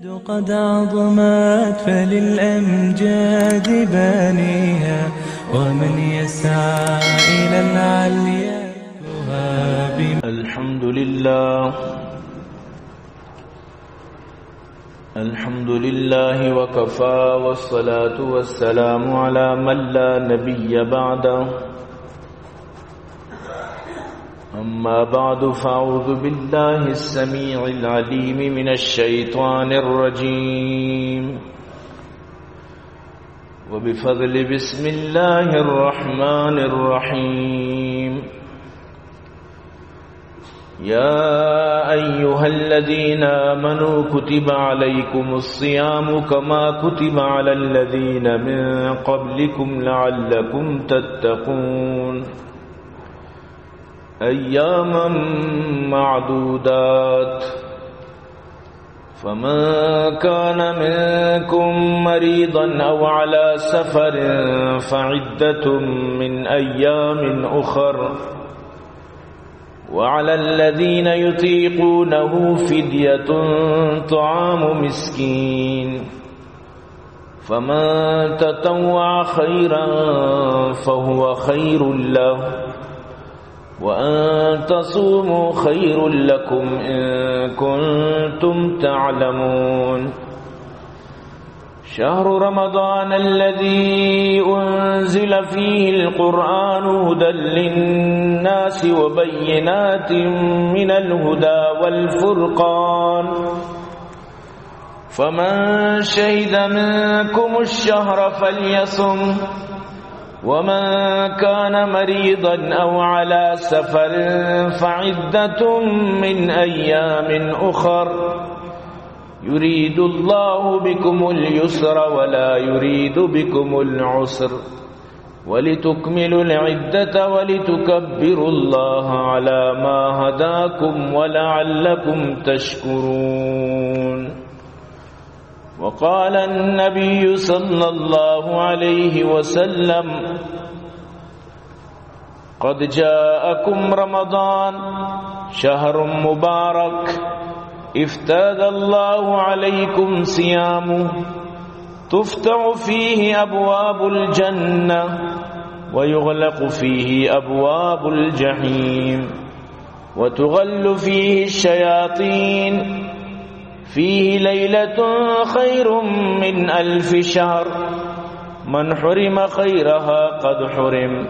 قد عظمت فللأمجاد بانيها، ومن يسعى إلى العليا يهاب. الحمد لله. الحمد لله وكفى، والصلاة والسلام على من لا نبي بعده. أما بعد، فأعوذ بالله السميع العليم من الشيطان الرجيم. وبفضل بسم الله الرحمن الرحيم. يا أيها الذين آمنوا كتب عليكم الصيام كما كتب على الذين من قبلكم لعلكم تتقون. أياما معدودات، فمن كان منكم مريضا أو على سفر فعدة من أيام أخر، وعلى الذين يطيقونه فدية طعام مسكين، فمن تطوع خيرا فهو خير له، وأن تصوموا خير لكم إن كنتم تعلمون. شهر رمضان الذي أنزل فيه القرآن هدى للناس وبينات من الهدى والفرقان، فمن شهد منكم الشهر فليصمه، ومن كان مريضا أو على سفر فعدة من أيام أخر، يريد الله بكم اليسر ولا يريد بكم العسر، ولتكملوا العدة ولتكبروا الله على ما هداكم ولعلكم تشكرون. وقال النبي صلى الله عليه وسلم: قد جاءكم رمضان شهر مبارك افترض الله عليكم صيامه، تفتح فيه أبواب الجنة ويغلق فيه أبواب الجحيم وتغل فيه الشياطين، فيه ليلة خير من ألف شهر، من حرم خيرها قد حرم.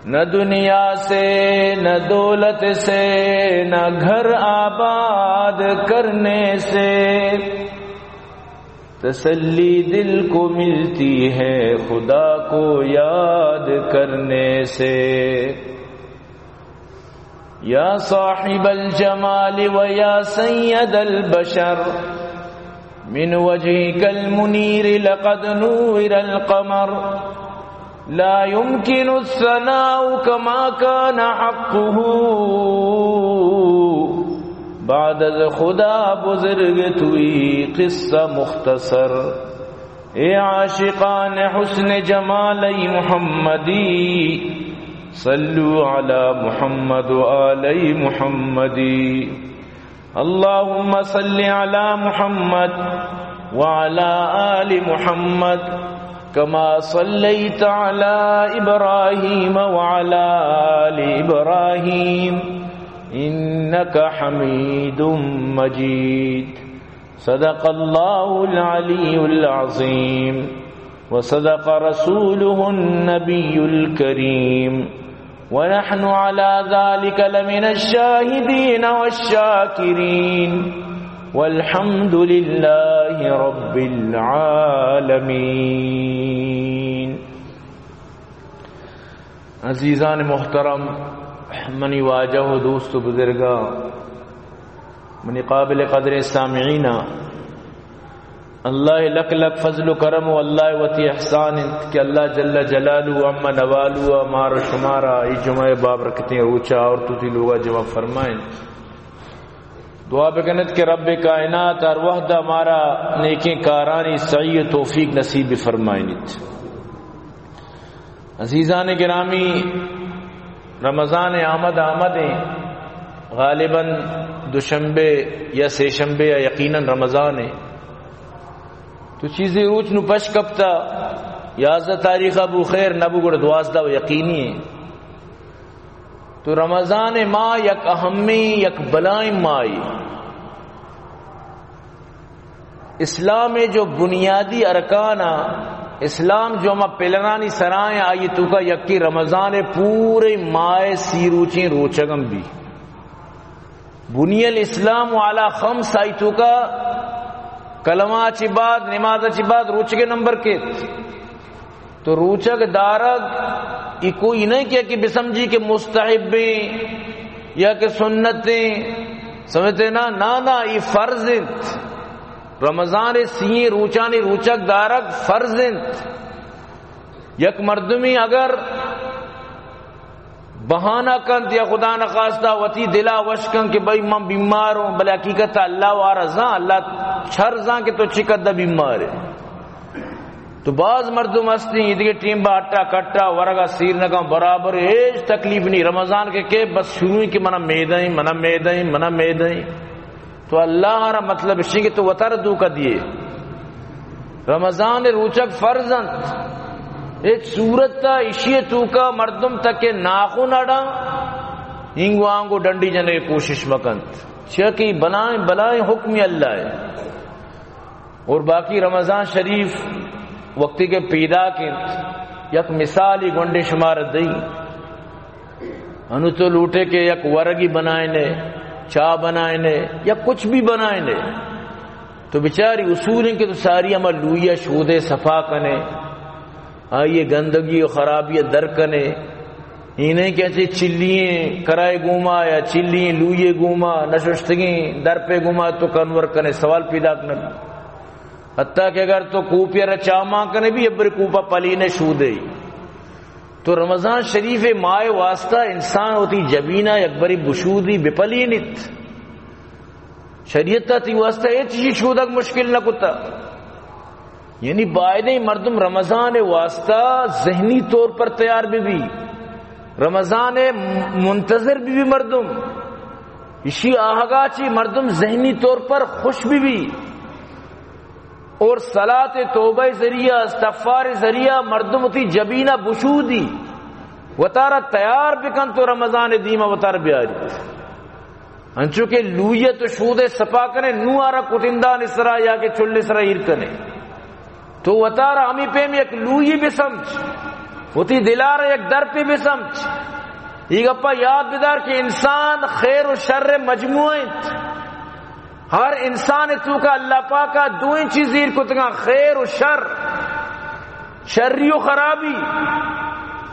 نہ دنیا سے، نہ دولت سے، نہ گھر آباد کرنے سے، تسلی دل کو ملتی ہے خدا کو یاد کرنے سے۔ يا صاحب الجمال ويا سيد البشر، من وجهك المنير لقد نور القمر، لا يمكن الثناء كما كان حقه، بعد از خدا بزرگ توئی قصہ مختصر۔ اے عاشقان حسن جمال محمدی، صلوا على محمد وآل محمدی۔ اللهم صل على محمد وعلى آل محمد كما صليت على إبراهيم وعلى آل إبراهيم إنك حميد مجيد. صدق الله العلي العظيم وصدق رسوله النبي الكريم ونحن على ذلك لمن الشاهدين والشاكرين والحمد لله رب العالمين. عزیزان محترم، منی واجہ و دوست و بزرگاں، منی قابل قدریں سامعیناں، اللہ لک لک فضل و کرم و اللہ وتی احسان انت کہ اللہ جل جلالہ و عم نوالہ مار و شمارا ای جمعہ بابرکتیں روچا آورت وتی لوگا جمع فرمائیں۔ دعا بکنت کہ رب کائنات ہر وہدا مارا نیکیں کارانی سعی و توفیق نصیب بفرمائینیت۔ عزیزان گرامی، رمضان آمد آمدیں، غالباً دوشنبے یا سے شنبے یا یقیناً رمضان ہے۔ تو چیزے روچ نو پش کپتا، یازدہ تاریخ ابو خیر نبو گڑ دوازدہ و یقینی ہے۔ تو رمضان ماہ یک اہمیں، یک بلائیں ماہی۔ اسلام جو بنیادی ارکان آ، اسلام جو ہما پلرانی سرائیں، آئی توکا یکی رمضان پورے ماہ سی روچیں روچگم بی۔ بنی الاسلام علی خمس، آئی توکا کلمہ چی بعد، نماز چی بعد روچگے نمبر کیت۔ تو روچگ دارگ ای کوئی نہیں کہ، کہ بسمجھی کہ مستحبیں یا کہ سنتیں، سمجھتے نا؟ نا، نا، ای فرض انت۔ رمضان سییں روچانی روچگ دارگ فرض انت۔ یک مردمی اگر بہانہ کنت یا خدا نخواستہ وتی دلا وش کنت کہ بھئی من بیمار ہوں، بلے حقیقت اللہ وارا زان، اللہ شر زان کہ تو چی قدر بیمار ہے۔ تو باز مردم ہستیں، ایدگہ ٹیم با ہٹا کٹا، ورگا سیر نکن، برابر ہیچ تکلیف نہیں۔ رمضان کے کہ بس شروع کہ منا میدیں، منا میدیں، منا میدیں۔ تو اللہ را مطلب اشی کہ تو وتر دھوکہ دیے۔ رمضان روچگ فرض انت۔ ہیچ صورت تا اشی توکا مردم تک ناخن اڑا، اینگو آنگو ڈنڈی جنے کوشش مکنت۔ چیا کہ بلائیں، بلائیں حکمی اللہ ہے۔ اور باقی رمضان شریف وقتی کہ پیداک انت، یک مثالی گونڈے شمار دئی۔ انو تو لوٹے کہ یک ورگی بنائینے، چاہ بنائینے، یا کچھ بھی بنائینے، تو بچاری اصول ہیں کہ تو ساری ہما لویا شودے صفا کنے، آئیے گندگی و خرابی در کنے۔ ای نہیں کہ اچھے چلیں کرائے گوما یا چلیں لوئے گوما نششتگیں در پہ گوما تو کنور کنے، سوال پیدا کنے۔ حتیٰ کہ اگر تو کوپی را چامان کنے بھی، ابر کوپا پلینے شودے۔ تو رمضان شریف ماہ واسطہ انسان ہوتی جبینا یک بری بشودی بپلینیت۔ شریعت تی واسطہ اے چیز شودگ مشکل نہ کتا۔ یعنی بایدیں مردم رمضان واسطہ ذہنی طور پر تیار بہ بی، رمضان منتظر بہ بی مردم، اشی آہگا چی مردم ذہنی طور پر خوش بہ بی۔ اور صلاۃ توبہ ذریعہ، استغفار ذریعہ مردم تی جبینہ بشودی، وتارا تیار بکن تو رمضان دیما وتار بیاری۔ انچو کہ لویت و شودے سپا کنے، نو آرا کتندان سرا یا کہ چل سرا ایر کنے۔ تو وتارا ہمی پیم یک لویی بسمجھ، وتی دلارا یک درپی بسمجھ۔ ای گپا یاد بدار کہ انسان خیر و شر مجموعہ انت۔ ہر انسان توکا اللہ پاکا دوئیں چیز ایر کتگاں، خیر و شر۔ شری و خرابی۔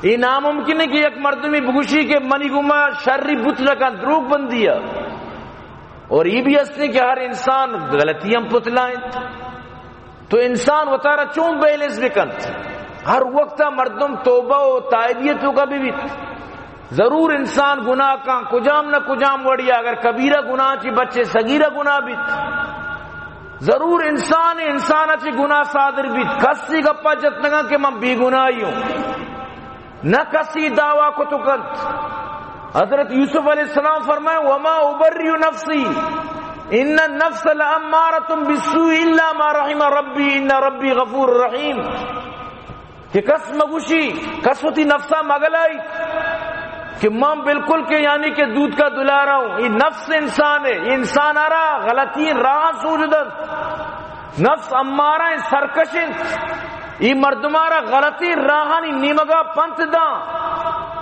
اے ناممکن ہے کہ یک مردمی بگوشی کہ منی گما شری بوت نہ کن، دروگ بندی ہے۔ اور یہ بھی ہستے کہ ہر انسان غلطی ہم پتلائیں۔ تو انسان وتارا چون بیلنس بکنت؟ ہر وقت مردم توبہ و تائبیت توکا بھی بیت۔ ضرور انسان گناہ کن، کجام نہ کجام وڑیا، اگر کبیرہ گناہ چی بچے، صغیرہ گناہ بیت۔ ضرور انسان، انسان چی گناہ صادر بیت۔ کسی گپا جت نگا کہ من بے گناہی ہوں۔ نہ کسی دعویٰ کو تو کنت۔ حضرت یوسف علیہ السلام فرمائے، وما ابرئ نفسی ان النفس لامارۃ بالسوء الا ما رحم ربی ان ربی غفور رحیم۔ کہ کس مگوشی، کس وتی نفسا مگلائی کہ من بالکل کہ یعنی کہ دود کا دلارا ہوں۔ یہ نفس انسان ہے، یہ انسان آرا غلطی راہ سوج دنت۔ نفس امارہ سرکش انت، یہ مردمارا غلطی راہانی نیمگا پنت داں،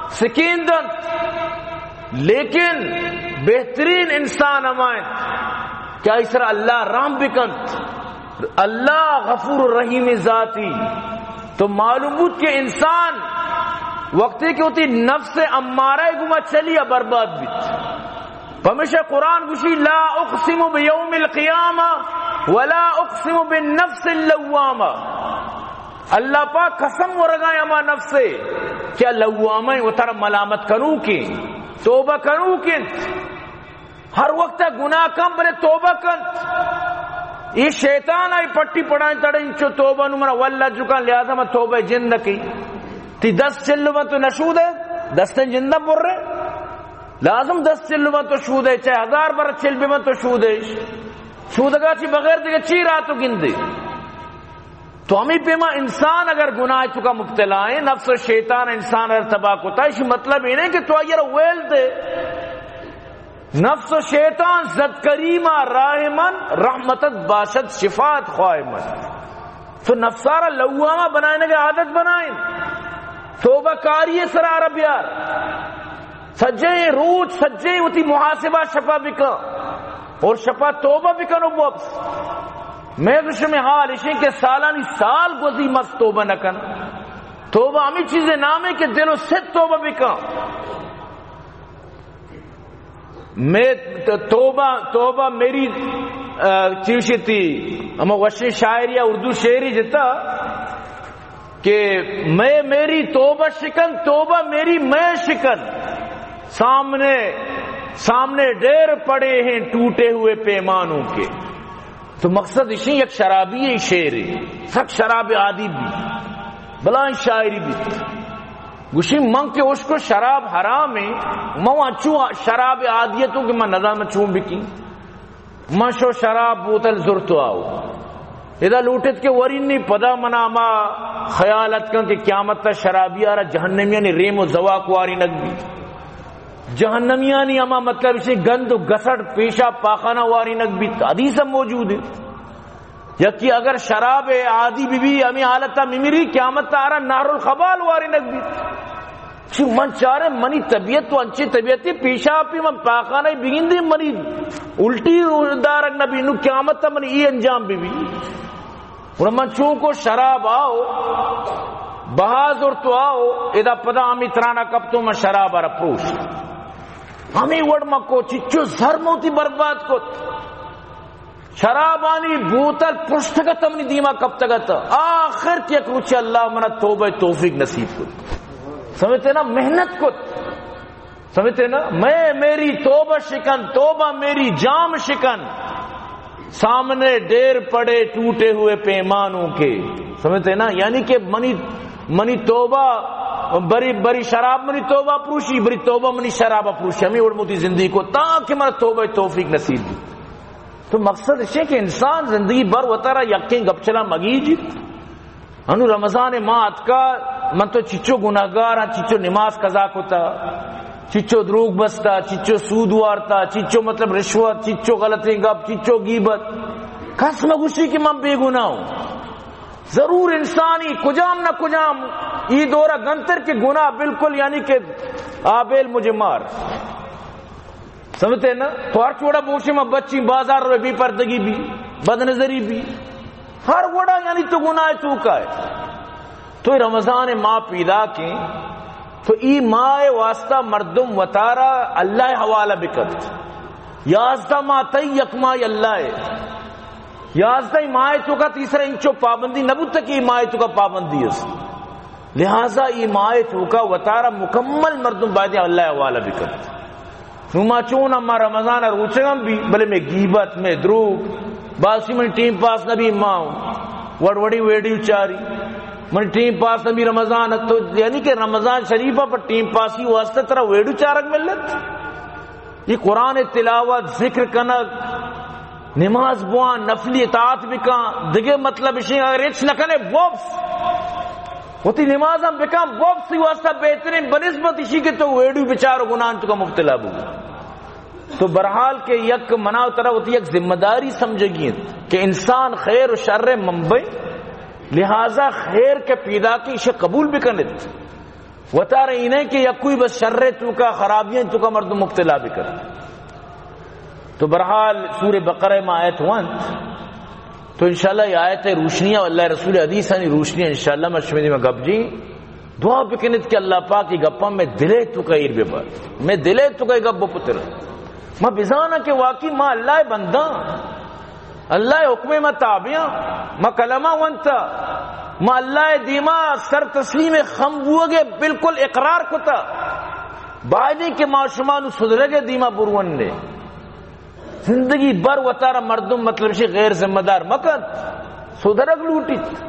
سکین دنت۔ لیکن بہترین انسان ہما انت کہ آئی سر اللہ رحم بکنت۔ اللہ غفور الرحیم ذاتی۔ تو معلوم بود کہ انسان وقتی کہ وتی نفس امارہ گما چلی، برباد بیت۔ پمیشا قرآن گوشی، لا اقسم بیوم القیامہ ولا اقسم بالنفس اللوامہ۔ اللہ پاک قسم ورگائیں ہما نفسے کہ لوامہ، وتر ملامت کنوکیں، توبہ کنوکیں۔ ہر وقت گناہ کن بلے توبہ کنت۔ یہ شیطان آئی پٹی پڑائیں تڑے انچو توبہ نو منا واللہ جکان، لہذا من توبہ جند نہ کی۔ تی دست چلو من تو نشود ہے، دستیں جندہ پر رہے۔ لازم دس چل بنت تو شودے، چاہے ہزار بر چل بنت تو شودے۔ شودگا چی بغیر دگہ چی را تو گندے؟ تو ہمیں پیما انسان اگر گناہ توکا مبتلا ہے، نفس و شیطان انسان اگر تباہ کتا، اسی مطلب یہ نہیں کہ تو آئی را ویل دے۔ نفس و شیطان زد کریما راہ من، رحمتت باشد شفاعت خواہ من۔ تو نفسارا لوامہ بنائینگے عادت بنائین۔ توبہ کاری سرا را بیار۔ سجیں روچ، سجیں وتی محاسبہ شپا بکن اور شپا توبہ بکن و واپس۔ میں تو شمے حال اشیں کہ سالانی سال گوزی مس توبہ نہ کن۔ توبہ ہمیں چیزیں نامے کہ دل و ست توبہ بکن۔ میں ت-، توبہ، توبہ میری، آ، چیوشی تھی، ہما وشیں شاعری یا اردو شعری جتا کہ میں میری توبہ شکن، توبہ میری میں شکن، سامنے، سامنے ڈیر پڑے ہیں ٹوٹے ہوئے پیمانوں کے۔ تو مقصد اشی یک شرابی ہے شعر ہے، سک شراب عادی بھی، بلائیں شاعری بھی۔ گوشی من کہ اشکو شراب حرام ہے، من انچو شراب عادیتوں کہ من نظام چون بکی۔ من شو شراب بوتل زرتو آؤ۔ ادا لوٹت کہ ورینی پدا منا ہما خیال اتکن کہ قیامت تا شرابی آرا جہنمیانی ریم و زواک واری نگبی۔ جہنمیانی ہما مطلب اسے گند و گسڑ پیشاب پاخانہ واری نگبی۔ حدیث ہم موجود ہے۔ یکی اگر شراب عادی بی بی، ہمیں حالتا ممری، قیامت تا آرا نہر الخبال واری نگبی۔ چی من چارے منی طبیعت تو انچی طبیعتی پیشاپی من پاخانہ بگندی منی الٹی دارگ نبی، نو قیامت تا من ای انجام بی بی۔ اور من چونکو شراب آؤ، بہا زرتو آؤ، ادا پدا ہمی ترانا کپتو من شراب آرا پروش۔ ہمی وڑ مکو چچو زر موتی برباد کت۔ شرابانی بوتل پرشتگت منی دیما کپتگت۔ آخر کہ یک روچے اللہ منا توبہ توفیق نصیب کت۔ سمجھتے نا؟ محنت کت۔ سمجھتے نا؟ میں میری توبہ شکن، توبہ میری جام شکن، سامنے ڈیر پڑے ٹوٹے ہوئے پیمانوں کے۔ سمجھتے نا؟ یعنی کہ منی، منی توبہ بری، بری شراب منی توبہ پروشی، بری توبہ منی شراب پروشی۔ ہمیں وڑ موتی زندگی کو تاکہ منا توبہ توفیق نصیب بی۔ تو مقصد اشے کہ انسان زندگی بر وتارا یکیں گپچلا مگیجیت۔ انو رمضان ماہ اتکا، من تو چچو گناہگار ہاں، چچو نماز قضا کتا، چچو دروگ بستا، چچو سود وارتا، چچو مطلب رشوت، چچو غلطیں گپ، چچو غیبت۔ کس مگوشی کہ من بے گناہ ہوں۔ ضرور انسانی کجام نہ کجام ای دورہ گنتر کہ گناہ بالکل یعنی کہ آبیل مجھے مار۔ سمجھتے ہیں نا؟ تو ہر چوڑا بوشے ما بچی بازار روے بے پردگی بی، بد نظری بی، ہر وڑا یعنی تو گناہ توکا ہے۔ تو رمضان ماہ پیدا کیں، تو ای ماہ واسطہ مردم وتارا اللہ حوالہ بکت۔ یازدہ ماہ تئی یک ماہ اللہ ہے۔ یازدہ ماہ توکا تیسرا انچو پابندی نہ بوتا کہ ای ماہ توکا پابندی است۔ لہذا ای ماہ توکا وتارا مکمل مردم باید اللہ حوالہ بکت۔ نو ما چون ما رمضان روچگم بی، بلے میں غیبت، میں دروگ، باسی من ٹیم پاس نبی، ما وڑ وڑی ویڈیو چاری، من ٹیم پاس نبی رمضان۔ تو یعنی کہ رمضان شریف پر ٹیم پاسی واسطہ ترا ویڈیو چارگ ملت؟ یہ قرآن تلاوت، ذکر کنگ، نماز بوان، نفلی اطاعت بکن، دگہ مطلب اشی اگر ہچ نہ کنے، بوبس۔ وتی نماز ہم بکن، بوبس ای واسطہ بہترین بنسبت اشی کہ تو ویڈیو بچار و گناہ توکا مبتلا بو۔ تو برحال کہ یک منا و ترا وتی یک ذمہ داری سمجھگی انت کہ انسان خیر و شر منبع، لہذا خیر کے پیدا کی اسے قبول بکنت۔ وتارا اینہ کہ یکوئی بس شر توکا، خرابیاں توکا مردم مبتلا بکن۔ تو برحال سورہ بقرہ ما آیت وانت، تو انشاءاللہ یہ آیت روشنی و اللہ رسول حدیثانی روشنی انشاءاللہ ما شمے دیما گپ جی۔ دعا بکنت کہ اللہ پاک یہ گپاں میں دلے توکا ایر ببات، میں دلے توکا یہ گپ بپتر۔ ما بزانا کہ واقعی ما اللہ بنداں۔ اللہ ءِ حکم ءَ ما تابعاں، ما کلمہ ونتا، ما اللہ ءِ دیما سر تسلیم خم بوگ ءَ بالکل اقرار کتا۔ بایدیں کہ ما شما نو سدرگ ءِ دیما برون نے۔ زندگی بر وتارا مردم مطلب شی غیر ذمہ دار مکن، سدرگ لوٹیت۔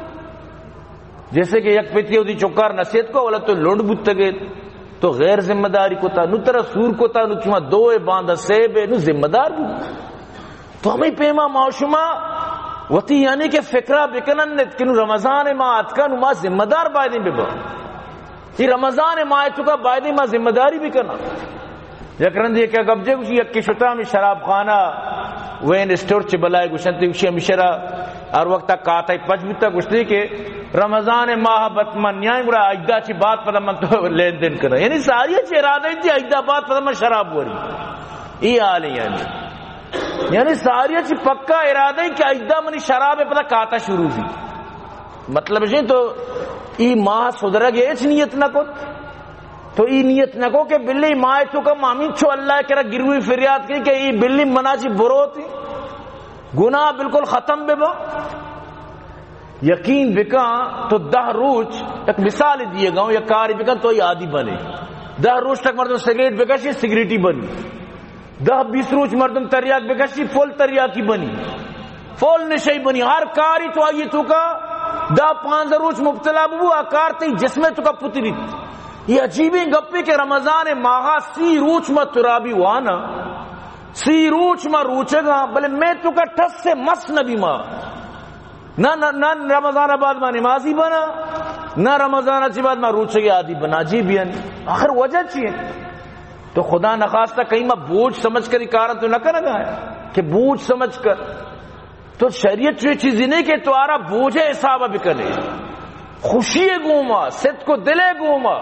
جیسے کہ یک پتی وتی چکار نصیحت کو، اولا تو لنڈ بوتگے، تو غیر ذمہ داری کتا، نو ترا سور کتا، نو چما دو اے باندا سیب اے، نو ذمہ دار بو۔ تو ہمیں پیما ما شما وتی یعنی کہ فکرہ بکنن نت کہ نو رمضان ما اتکا، نو ما ذمہ دار بایدیں ببا۔ یہ رمضان ما اتکا بایدیں ما ذمہ داری بکنا۔ یک رندے کہ گپ جے گوشی، یکے شتا ہمیں شراب خانہ، وین اسٹور چے بلائے گوشنتے، گوشی ہمیشہ را ہر وقت کاتا پچ بوتا، گوشتے کہ رمضان ماہ بت من نیائیں، گڑا اجدا چی بات پدا من تو لین دین کرا۔ یعنی ساری چی ارادہ انتی اجدا بات پدا من شراب وری۔ ای حال ہے یعنی۔ یعنی ساری چی پکا ارادہ ہے کہ اجدا منی شراب پدا کاتا شروع بھی۔ مطلب جی تو ای ماہ سدرگ ہچ نیت نہ کت۔ تو ای نیت نکو کہ بلی ماہ تو کم امین چو اللہ کرا گروی فریاد کی کہ ای بلی منا چی بروتی گناہ بالکل ختم بے با۔ یقین بکن تو دہ روچ، یک مثال دیے گا ہوں، یک کاری بکن تو ای عادی بنے۔ دہ روچ تک مردم سگریٹ بکشی، سگریٹی بنی۔ دہ بیس روچ مردم تریاک بکشی، فل تریاکی بنی، فل نشئی بنی۔ ہر کاری تو آئیے تو کا دہ پانزدہ روچ مبتلا ببو، آ کار تئی جسم تو کا پتریت۔ یہ عجیبیں گپے کہ رمضان ماہا سی روچ ما ترابی وانا، سی روچ ما روچگا، بلے میں تو کا ٹس سے مس نبی ما۔ نہ، نہ، نہ رمضان بعد ما نمازی بنا، نہ رمضان چی بعد ما روچگے عادی بنا۔ عجیب یعنی آخر وجہ چی ہے؟ تو خدا نخواستہ کہیں ما بوجھ سمجھ کر یہ کارا تو نہ کرنا ہے کہ بوجھ سمجھ کر۔ تو شریعت چو یہ چیزی نہیں کہ تو آرا بوجھ حساب بکنے۔ خوشی گوما، صدق و دل گوما،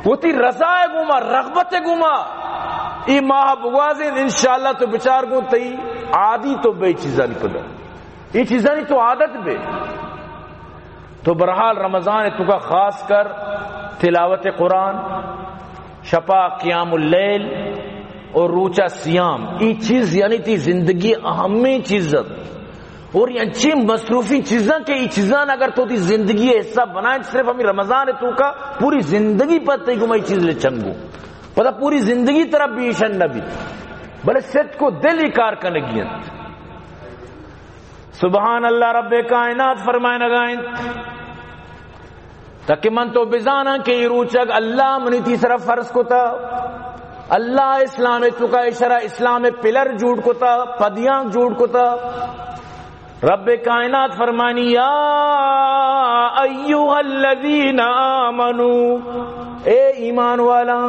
وتی رضا گوما، رغبت گوما، ای ماہ بگوازین، انشاءاللہ تو بچار گون تئی عادی تو بے چیزانی پدا۔ ای چیزانی تو عادت بے۔ تو بہرحال رمضان تو کا خاص کر تلاوت قرآن، شپا قیام اللیل اور روچا صیام، ای چیز یعنی تی زندگی اہمیں چیز ہے۔ اور یہ انچیں مصروفی چیزاں کہ ای چیزاں اگر تو تی زندگی حصہ بنائیں، صرف ہمیں رمضان تو کا پوری زندگی پر تی گمائی چیز لے چنگو، پتہ پوری زندگی طرف بھی ایشن نبی، بلے صدق و دل ہی کار کنگی انت۔ سبحان اللہ، رب کائنات فرمائنگا انت، تاکہ من تو بزاناں کہ یہ روچگ اللہ منی تی سرا فرض کتا، اللہ اسلام تو کا اشرا اسلام پلر جوڑ کتا، پدیاں جوڑ کتا۔ رب کائنات فرمانی، یا ایھا الذین آمنو، اے ایمان والا،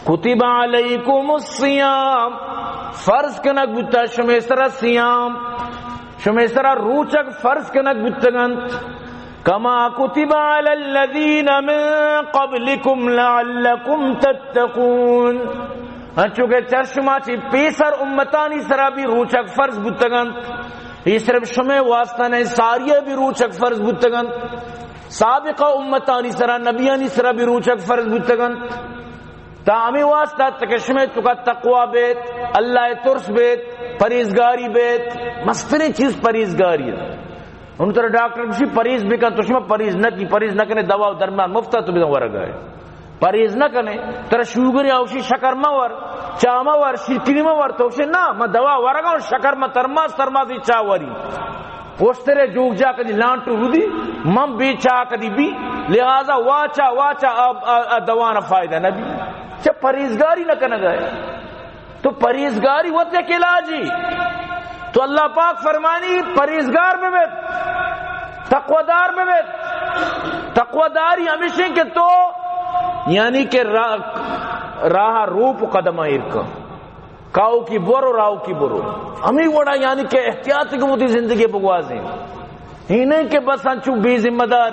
کتب علیکم الصیام، فرض کنگ بوتا شمے سرا صیام، شمے سرا روچگ فرض کنگ بوتگنت، کما کتب علی الذین من قبلکم لعلکم تتقون، انچو کہ چر شما چی پیسر امتانی سرا بھی روچگ فرض بوتگنت۔ یہ صرف شمے واسطہ نہیں، ساری بھی روچگ فرض بوتگنت۔ سابقہ امتانی سرا، نبیانی سرا بھی روچگ فرض بوتگنت۔ تا ہمیں واسطہ تک شمے تو کا تقوی بیت، اللہ ترس بیت، پریزگاری بیت۔ مسترین چیز پریزگاری ہے۔ ہم ترا ڈاکٹر کسی پریز بکن، تو شما پریز نہ کی، پریز نہ کنے، دوا و درمان مفتا تو بدن ورگا ہے۔ پریز نہ کنے، ترا شوگر یا اوشی شکر مہ ور، چا مہ ور، شیرکنی مہ ور، تو اوشی نا، ما دوا ورگا ہوں، شکر مہ ترماس، ترماسی چا وری۔ اوشترے جوگ جا کدی لانٹو رودی، من بے چا کدی بی، لہذا واچا، واچا آ، آ، آ دوان فائدہ نہ بی۔ چا پریزگاری نہ کنگا ہے۔ تو پریزگاری وت یک علاجی۔ تو اللہ پاک فرمانی، پریزگار ببیت، تقوادار ببیت۔ تقواداری ہمیشیں کہ تو، یعنی کہ راہ، راہ روپ و قدم ایر کن۔ کاؤ کی برو، راؤ کی برو۔ ہمیں وڑا یعنی کہ احتیاط کو وتی زندگی بگوازیں۔ ہی نہیں کہ بس انچو بے ذمہ دار،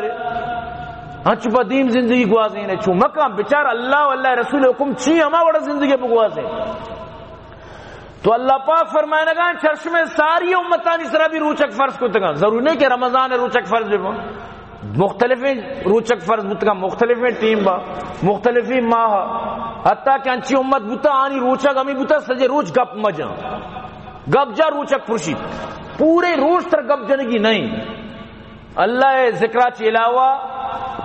انچو پہ دیم زندگی گوازینے، چو مکان بچار اللہ و اللہ رسول حکم چی، ہما وڑا زندگی بگوازیں۔ تو اللہ پاک فرمائنگا، چرشمے ساری امتانی سرا بھی روچک فرض کتگا۔ ضرور نہیں کہ رمضان روچک فرض ببا، مختلفیں روچک فرض بوتگا، مختلفیں ٹیم با، مختلفیں ماہ، حتیٰ کہ انچی امت بوتا، آنی روچک ہمیں بوتا، سجے روچ گپ مجاں۔ گپ جا روچک پرشیت۔ پورے روچ تر گپ جنگی نہیں۔ اللہ ذکرا چی علاوہ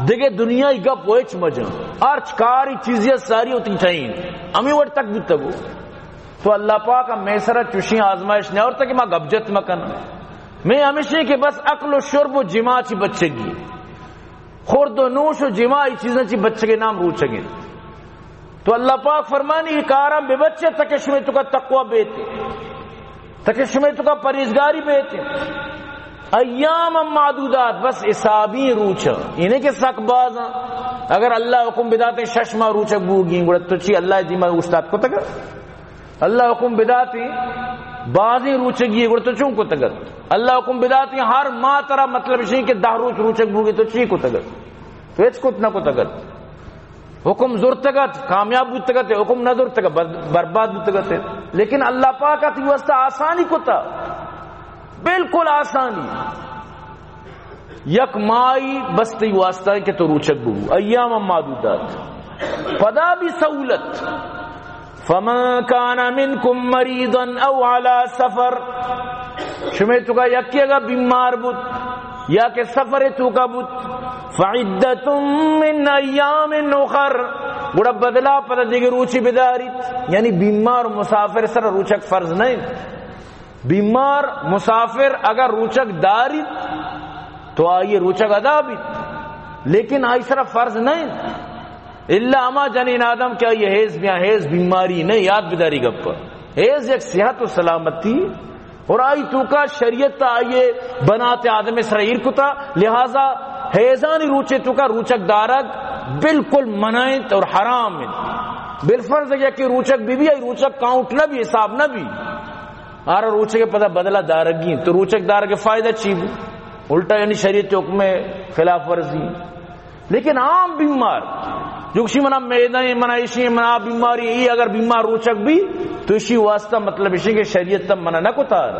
دگہ دنیای گپ وچ مجن۔ ہرچ کاری چیزی ساری ہوتی ٹھائیں۔ ہمیں وڑ تک بوتگو۔ تو اللہ پاک ہم میں سرا چوشیں آزمائش نہ اور تک ما گپ جت مکن۔ میں ہمیشہ کہ بس اکل و شرب و جماع چی بچگی۔ خورد و نوش و جماع، ای چیزاں چی بچگے نام روچگ انت۔ تو اللہ پاک فرمانی، ای کاراں ببچے تاکہ شمے توکا تقوی بیت، تاکہ شمے توکا پرہیزگاری بیت۔ ایام معدودات، بس حسابی روچ، یعنی کہ سک باز۔ اگر اللہ حکم بداتے شش ماہ روچگ بوگی، گڑا تو چی اللہ دیما استاد کو تک؟ اللہ حکم بداتی بازیں روچگی، گڑا تو چون کتگت؟ اللہ حکم بداتی ہر ماہ ترا، مطلب اشی کہ دہ روچ روچگ بوگی، تو چی کتگت؟ تو ہچ کت نہ کتگت۔ حکم زرتگت، کامیاب بوتگت، حکم نہ زرتگت، بر-، برباد بوتگت۔ لیکن اللہ پاک تی واسطہ آسانی کتا، بالکل آسانی۔ یک ماہی بس تئی واسطہ کہ تو روچگ ببو، ایام معدودات۔ پدا بھی سہولت، فمن کان منکم مریضا او علی سفر، شمے توکا یکی اگا بیمار بوت یا کہ سفر توکا بوت، فعدۃ من ایام اخر، گڑا بدلا پدا دیگہ روچی بداریت۔ یعنی بیمار مسافر سر روچگ فرض نہیں۔ بیمار مسافر اگر روچگ داریت تو آئی روچگ ادا بیت، لیکن آئی سرا فرض نہ انت۔ الا ہما جنین آدم کہ آئی حیض بیاں، حیض بیماری نہ، یاد بداری گپ۔ حیض یک صحت و سلامتی اور آئی توکا شریعت آئی بنات آدم سرا ایر کتا، لہذا حیضانی روچے توکا روچگ دارگ بالکل منع انت اور حرام انت۔ بالفرض اگر کہ روچگ بی بی، آئی روچگ کاؤنٹ نہ بی، حساب نہ بی۔ آرا روچگ پدا بدلہ دارگی انت، تو روچگ دارگ فائدہ چی بو؟ الٹا یعنی شریعت حکم خلاف ورزی۔ لیکن عام بیمار، جو کسی منا معدہ ہیں، منا ایشی ہیں، منا بیماری ہیں، یہ اگر بیمار روچگ بی تو اسی واسطہ مطلب اسی کہ شریعت تم منع نہ کتا۔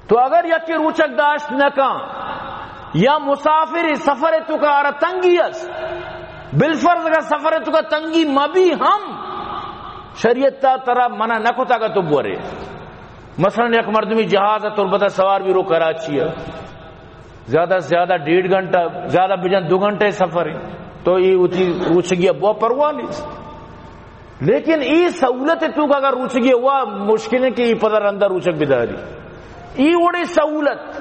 تو اگر یکی روچگ داشت نہ کن یا مسافر سفر توکا آرا تنگی است، بالفرض اگر سفر توکا تنگی مبی ہم، شریعت تا ترا منع نہ کتا کہ تو بورے۔ مثلاً یک مردمی جہاز ہے، تربت سوار بی رو کراچی ہے، زیادہ سے زیادہ ڈیڑھ گھنٹہ، زیادہ بجن دو گھنٹے سفر ہے، تو یہ ہوتی روچگی اب وہ پرواہ نہیں۔ لیکن ای سہولت توکا اگر روچگی ہوا، مشکل ہے کہ ای پدا رندا روچگ بداری۔ ای وڑی سہولت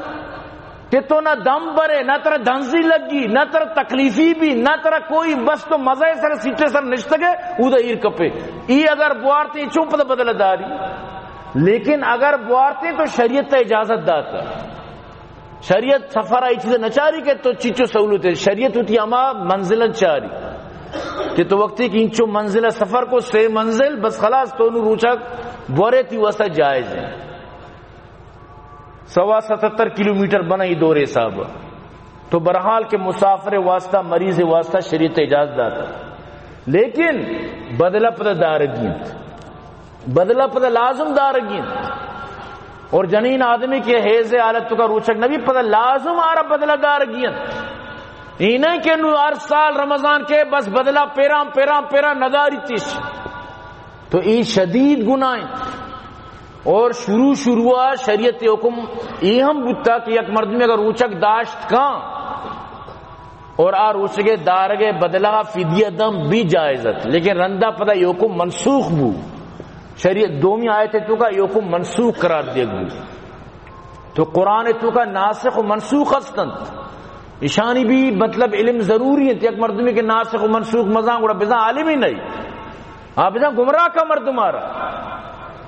کہ تو نہ دم برے، نہ ترا دنزی لگی، نہ ترا تکلیفی بی، نہ ترا کوئی، بس تو مزہ سر سیٹے سر نشتگے، اودا ایر کپے۔ ای اگر بوارتے چون پدا بدلہ داری؟ لیکن اگر بوارتے تو شریعت تا اجازت داتا۔ شریعت سفر آئی چیز نچاری کہ تو چیچو سہولت ہے۔ شریعت ہوتی ہما منزل چاری کہ تو وقتی کہ انچو منزل سفر کو، سے منزل، بس خلاص تو نو روچگ بورے تی واسطہ جائز ہے۔ سوا ستتر کلومیٹر بنا ای دور حساب۔ تو برحال کہ مسافر واسطہ، مریض واسطہ شریعت اجازت داتا۔ لیکن بدلہ پدا دارگی انت۔ بدلہ پدا لازم دارگی انت۔ اور جنین آدمی کہ حیض حالت توکا روچگ نبی، پدا لازم آرا بدلہ دارگی انت۔ ای نہ کہ نو ہر سال رمضان کے بس بدلہ پیران، پیران، پیران نداری تیش۔ تو ای شدید گناہ انت۔ اور شروع شروع شریعت حکم ای ہم بوتا کہ یک مردمی اگر روچگ داشت کان اور آ روچگے دارگے بدلہ فدیہ دم بھی جائز ات، لیکن رندا پدا ای حکم منسوخ بو۔ شریعت دومی آیت توکا ای حکم منسوخ قرار دیگ بو۔ تو قرآن توکا ناسخ و منسوخ ہستنت۔ اشانی بھی مطلب علم ضروری انت۔ یک مردمی کہ ناسخ و منسوخ مزان گڑا بزان عالم ہی نہیں۔ آ بزاں گمراہ کا مردم آرا۔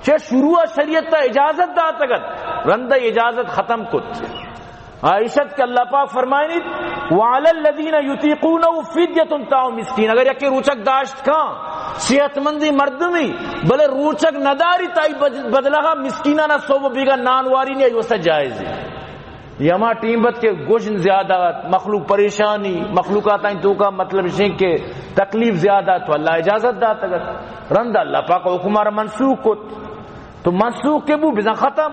چہ شروع شریعت تا اجازت داتگت، رند اجازت ختم کت۔ عائشت کہ اللہ پاک فرمائنیت، وعلی الذین یطیقونہ فدیۃ طعام مسکین، اگر یکے روچک داشت کان، صحت مندی مردمی، بلے روچک نداری، تائی بج-، بدلہ مسکینانا صبح بیگا نان وارینی، ای وسا جائز ہے۔ یہ ہما ٹیم بت کہ گژن زیادہ ات، مخلوق پریشانی، مخلوقات آئیں توکا مطلب شیں کہ تکلیف زیادہ ات، تو اللہ اجازت داتگت۔ رند اللہ پاک حکم آرا منسوخ کت۔ تو منسوخ کہ بو بزاں ختم۔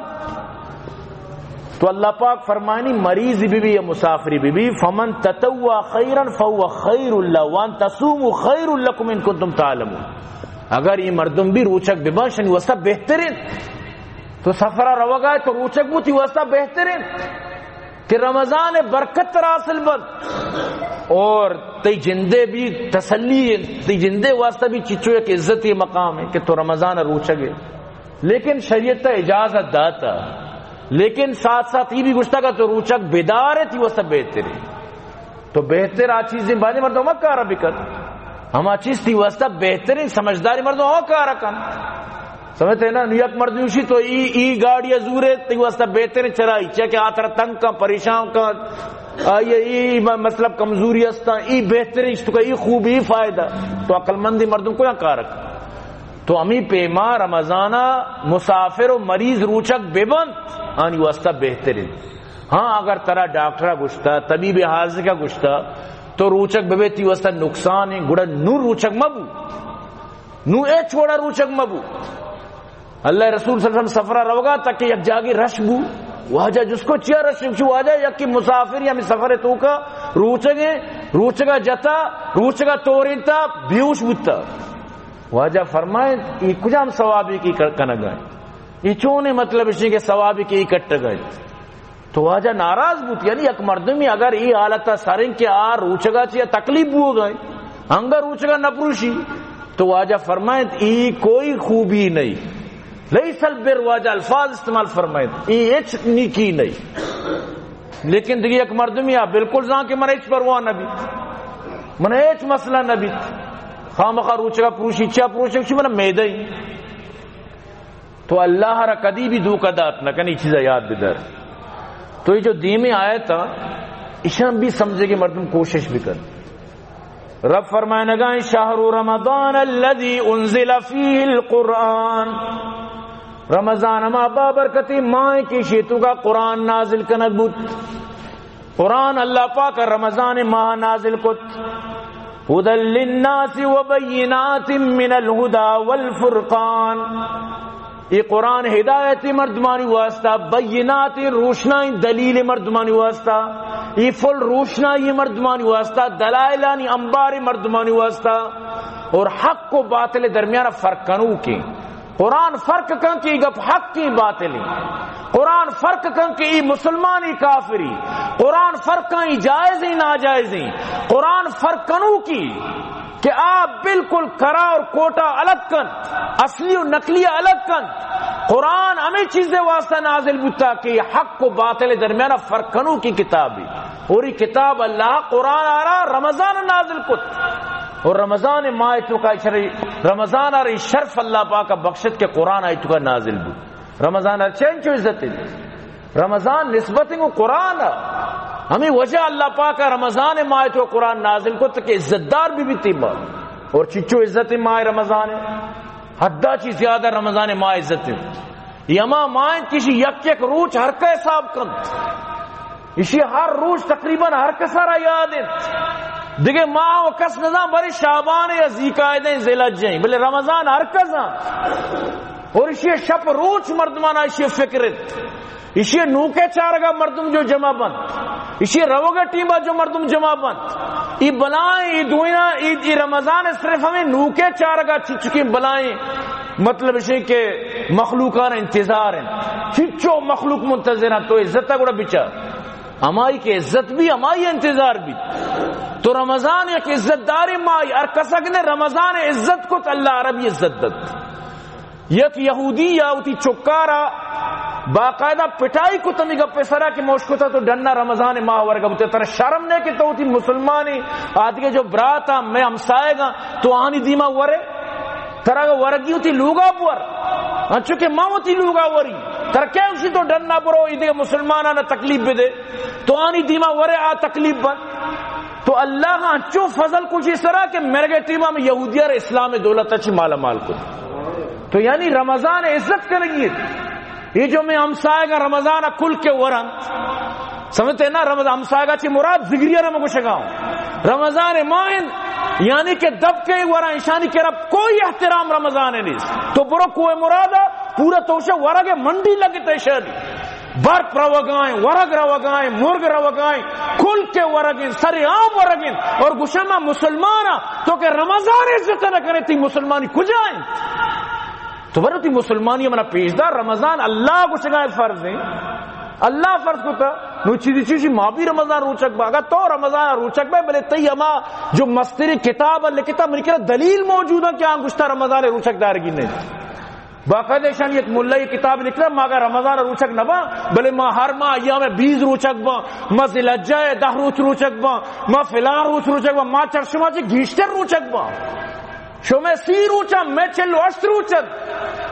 تو اللہ پاک فرمانی مریض بی بی یا مسافری بی بی، فمن تطوع خیرا فهو خیر له وان تصوموا خیر لکم ان کنتم تعلمون۔ اگر یہ مردم بھی روچک ببان شنی واسطہ بہترین۔ تو سفرا روگا ہے تو روچک بو تی واسطہ بہترین کہ رمضان برکت ترا حاصل بن اور تی جندے بھی تسلی، تی جندے واسطہ بھی چچو ایک عزت یہ مقام ہے کہ تو رمضان روچک ہے۔ لیکن شریعت تا اجازت داتا، لیکن ساتھ ساتھ یہ بھی گشتا کہ تو روچک بیدار ہے تی واسطہ بہترین۔ تو بہتر آ چیزیں بانی مردم ہما کار بکن۔ ہما چیز تی واسطہ بہتریں سمجھداری مردم ہما کار کن۔ سمجھتے نا؟ نو یک مردم شی تو ای، ای گاڑی زورے تی واسطہ بہتریں چرائی، چیا کہ آ ترا تنگ کن، پریشان کن، آئی ای م-، مطلب کمزوری استا، ای بہتریں، تو کا ای خوبی، ای فائدہ۔ تو عقل مندی مردم کو کار کن۔ تو ہمی پیما رمضانا مسافر و مریض روچگ ببنت، آنی واسطہ بہتریں۔ ہاں، اگر ترا ڈاکٹرا گشتا، طبیب حاذقا گشتا، تو روچگ ببے تی واسطہ نقصان ہیں، گڑا نو روچگ مبو، نو اے چھوڑا روچگ مبو۔ اللہ رسول صلی اللہ علیہ وسلم سفرا روگا تک کہ یک جاگی رش بو، واجہ جس کو چیا رش بو؟ واجہ یکی مسافر یا ہمیں سفر توکا روچگے، روچگا جتا، روچگا تورینتا، بیہوش بوتا۔ واجہ فرمائے، ای کجام ثوابی کی کر-، کنگا ہے؟ ای چونے مطلب اسی کہ ثوابی کی کٹگا ہے؟ تو واجہ ناراض بوت، یعنی یک مردمی اگر ای حالت سرن کہ آ روچگا چیا تکلیف بوگا ہے، انگا روچگا نپروشی، تو واجہ فرمائے، ای کوئی خوبی نہیں۔ لیس البر، واجہ الفاظ استعمال فرمائے، ای ہچ نیکی نہیں۔ لیکن دیگه یک مردمی آ بالکل زان کہ من ہچ پرواہ نہ بیت، من ہچ مسئلہ نہ بیت، خامخا روچگا پروشی، چیا پروشی؟ چی من میدہ ہی۔ تو اللہ را کدی بھی دھوکہ دات نہ کنی، چیزا یاد بدار۔ تو یہ جو دیمی آیت، ایشان بھی سمجھے کہ مردم کوشش بکن۔ رب فرمائنگا، شهر رمضان الذي أنزل فيه القرآن، رمضان ہما بابرکتی ماہ کہ شیتو کا قرآن نازل کنگ بوت۔ قرآن اللہ پاک رمضان ماہ نازل کت۔ هدى للناس وبينات من الهدى والفرقان۔ یہ قرآن ہدایت مردمانی واسطہ، بینات روشنائی دلیل مردمانی واسطہ، یہ فل روشنائی مردمانی واسطہ، دلائلانی انبار مردمانی واسطہ، اور حق و باطل درمیان فرق کنوکیں۔ قرآن فرق کن کہ یہ گپ حق کی باطل ہیں۔ قرآن فرق کن کہ یہ مسلمانی کافری۔ قرآن فرق کن یہ جائز ہیں ناجائز ہیں۔ قرآن فرق کنوکی کہ آ بالکل کرا اور کوٹا الگ کن، اصلی و نقلی الگ کن۔ قرآن ہمیں چیزیں واسطہ نازل بوتا کہ یہ حق و باطل درمیان فرق کنوکی کتابی۔ اور یہ کتاب اللہ قرآن آرا رمضان نازل کت۔ اور رمضان ماہ توکا شر-، رمضان آرا شرف اللہ پاک بخشت کہ قرآن آئی توکا نازل بوت۔ رمضان آرا چین چو عزت ہے۔ رمضان نسبت ہے قرآن۔ ہمیں وجہ اللہ پاک رمضان ماہ توکا قرآن نازل کت کہ عزت دار بھی بیتی ما۔ اور چچو عزت ماہ رمضان ہے۔ حدا چی زیادہ رمضان ماہ عزت ہے۔ یہ ہما ماہ انت کہ ایشی یک یک روچ ہر کا حساب کنت۔ ایشی ہر روچ تقریباً ہر کسا را یاد انت۔ دگہ ماہ و کس نزان، بری شعبان یا ذیقعدہ ہیں، ذی الحجہ ہیں، بلے رمضان ہر کس زان۔ اور ایشی شپ روچ مردمان ایشی فکر انت۔ ایشی نوکے چارگا مردم جو جمع بنت، ایشی روگا ٹیما جو مردم جمع بنت، ای بلائیں، ای دوئیاں، ای، ای رمضان صرف ہمیں نوکے چارگا چچکیں بلائیں، مطلب اسی کہ مخلوقان انتظار ہیں، چچو مخلوق منتظر ہیں، تو عزت گڑا بچار۔ ہمائی کہ عزت بھی، ہمائی انتظار بھی۔ تو رمضان یک عزت داری مائی، ہر کسک نے رمضان عزت کت، اللہ عربی عزت دت۔ یک یہودی یا وتی چکارا باقاعدہ پٹائی کت ہمی گپے سرا کہ موش کتا تو ڈنا رمضان ماہ ورگا بوتے، ترا شرم نے کہ تو وتی مسلمانی آدگے جو براتا میں ہمسائگا تو آنی دیما ورے، ترا ورگی وتی لوگا بور، انچو کہ ما وتی لوگا وری، ترا کیا اسی تو ڈنا برو ایدگے مسلمانانا تکلیف بدے، تو آنی دیما ورے آ تکلیف بند۔ تو اللہ انچو فضل کشی سرا کہ مرگے ٹیما میں یہودیہ را اسلام دولت اچھی مالا مال کت۔ تو یعنی رمضان عزت کنگی ہے۔ یہ جو میں ہمسائے گا رمضان کل کے ورن، سمجھتے ہیں نا؟ رمضان ہمسائے گا چی مراد ذگریہ نہ مگوشگا ہوں۔ رمضان ماہ انت، یعنی کہ دب کے ورن، ایشانی کے رب کوئی احترام رمضان نہیں۔ تو برو کوہ مراد پورا توشہ ورگ منڈی لگتے شہری۔ برپ روگائیں، ورگ روگائیں، مرگ روگائیں، کل کے ورگیں، سر عام ورگیں، اور گشما مسلمان، تو کہ رمضان عزت نہ کرے، تی مسلمانی کجائیں؟ تو برو تی مسلمانی منا پیش دار، رمضان اللہ گشگائیں فرض ہیں، اللہ فرض کتا، نو چیزی چیزی ما بھی رمضان روچک با، اگر تو رمضان روچک با، بلے تی ہما جو مستری کتاب لکھتا، منی کرا دلیل موجود ہے کہ آن گشتا رمضان روچک دارگی نہیں۔ باقاعدہ ایشانی یک ملہ ءَ کتاب لکھتا، ما اگر رمضان ءَ روچگ نہ باں، بلے ما ہر ماہ ایام بیز روچگ باں، ما ذی الحجہ ءَ دہ روچ روچگ باں، ما فلاں روچ روچگ باں، ما چرشما چہ گیشتر روچگ باں۔ شمئے سی روچ ءَ، مئے چل و ہشت روچ ءَ۔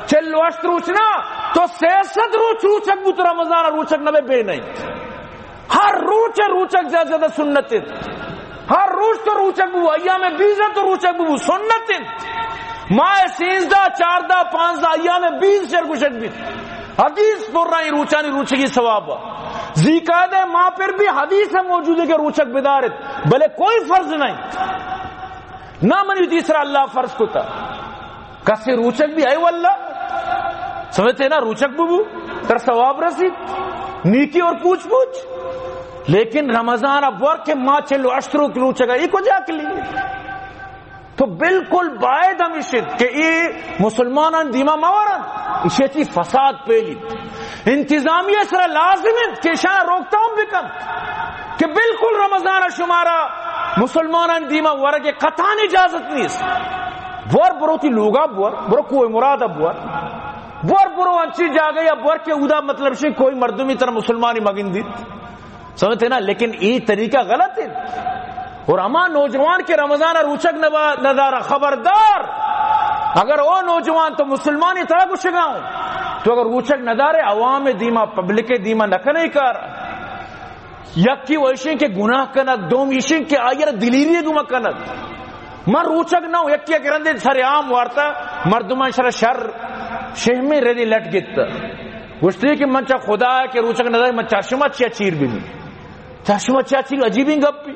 چل و ہشت روچ نہ، تو سئے سد روچ روچگ بوت، رمضان ءَ روچگ نہ بئے، بے نئیں۔ ہر روچ ءَ روچگ زیادہ زیادہ سنت انت۔ ہر روچ تو روچگ بو، ایام بیز ءَ تو روچگ بو، سنت انت۔ ماہ سیزدہ، چاردہ، پانزدہ، ایام بیز شر گوشگ بیت۔ حدیث پر رہی روچانی روچگی ثواب۔ ذی قعدہ ماہ پر بھی حدیث موجود ہے کہ روچگ بدارت، بلے کوئی فرض نہیں۔ نہ منی وتی سرا اللہ فرض کتا۔ کسے روچگ بی، اے واللہ، سمجھتے نا، روچگ ببو، تر ثواب رسیت، نیکی اور پوچھ پوچھ۔ لیکن رمضان ءَ بور کہ ما چل و ہشت روچ روچگ ءَ، اے کجا عقلی؟ تو بالکل باید ہمیش انت کہ اے مسلمانان دیما مہ ورن، ایشی چی فساد پیلیت۔ انتظامیہ سرا لازم انت کہ ایشاں روک تام بکنت کہ بالکل رمضان ءَ شمارا مسلمانان دیما ورگ قطعاً اجازت نیست۔ بور برو تی لوگا بور، برو کوہ مراد بور، بور برو انچی جاگہ یا بور کہ اودا مطلب شی کوئی مردمی تر مسلمانی مگندیت۔ سمجھتے نا؟ لیکن اے طریقہ غلط ہے۔ اور ہما نوجوان کہ رمضان ءَ روچگ نبا-، ندارا، خبردار، اگر او نوجوان تو مسلمانی ترا گوشگا ہوں، تو اگر روچگ ندارے، عوام دیما، پبلک دیما نکنے کار۔ یکی و ایشیں کہ گناہ کنت، دوم ایشیں کہ آئی را دلیری گما کنت۔ من روچگ نہ ہوں، یکی یک رندے سر عام وارتا، مردمان شر شر شہمیں ردی لٹ گیت۔ گوشتی کہ من چا خدا کہ روچگ ندارے، من چا شما چیا چیر ببی؟ چا شما چیا چیر؟ عجیبیں گپی۔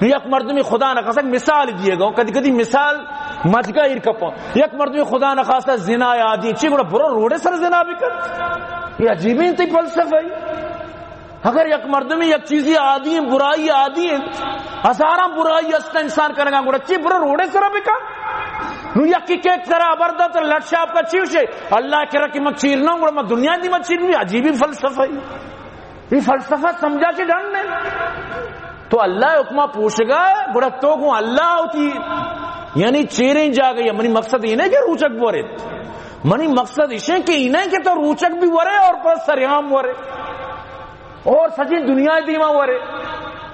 نو یک مردمی خدا نخواستہ مثال دیے گا، کدی کدی مثال مجگا ایر کپاں۔ یک مردمی خدا نخواستہ زنا عادی، چی گڑا برو روڈے سر زنا بکن؟ یہ عجیبیں تی فلسفہ ہے۔ اگر یک مردمی یک چیزی عادی ہیں، برائی عادی ہیں، ہزاراں برائی است انسان کرگا، گڑا چی برو روڈے سر بکن؟ نو یکی کہ سر ابردا تر لٹ شاپ کا چیوشے، اللہ کرا کہ من چیر نہ ہوں، گڑا من دنیا دی من چیر بھی، عجیبیں فلسفہ ہے۔ یہ فلسفہ سمجھا چی ڈن نے۔ تو اللہ حکمہ پوشگا، گڑا تو گوں اللہ ہوتی، یعنی چیریں جاگہ، منی مقصد یہ نہیں کہ روچگ بورے۔ منی مقصد یہ کہ یہ نہیں کہ تو روچگ بھی ورے اور پر سریام ورے اور سجی دنیا دیما ورے۔